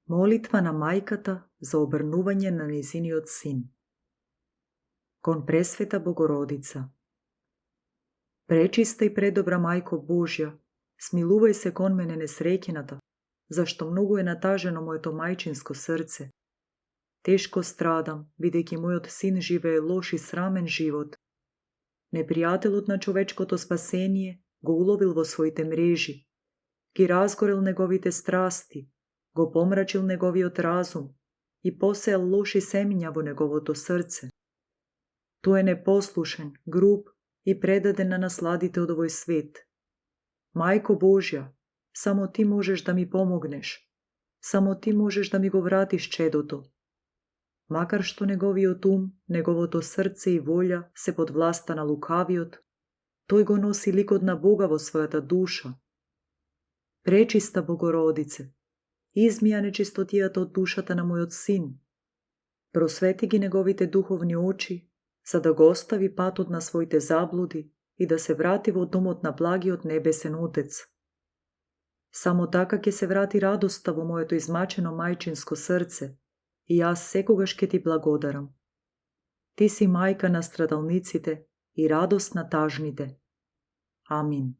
Молитва на мајката за обрнување на незиниот син. Кон Пресвета Богородица. Пречиста и предобра Мајко Божја, смилувај се кон мене несреќената, зашто многу е натажено моето мајчинско срце. Тешко страдам, бидејќи мојот син живее лош и срамен живот. Непријателот на човечкото спасение го уловил во своите мрежи, ги разгорел неговите страсти, го помрачил неговиот разум и посеал лоши семиња во неговото срце. Тој е непослушен, груб и предаден на насладите од овој свет. Мајко Божја, само ти можеш да ми помогнеш. Само ти можеш да ми го вратиш чедото. Макар што неговиот ум, неговото срце и волја се под власта на лукавиот, тој го носи ликот на Бога во својата душа. Пречиста Богородице, изми ја нечистотијата од душата на мојот син. Просвети ги неговите духовни очи, за да го остави патот на своите заблуди и да се врати во домот на благиот небесен Отец. Само така ќе се врати радоста во моето измачено мајчинско срце и јас секогаш ќе ти благодарам. Ти си мајка на страдалниците и радост на тажните. Амин.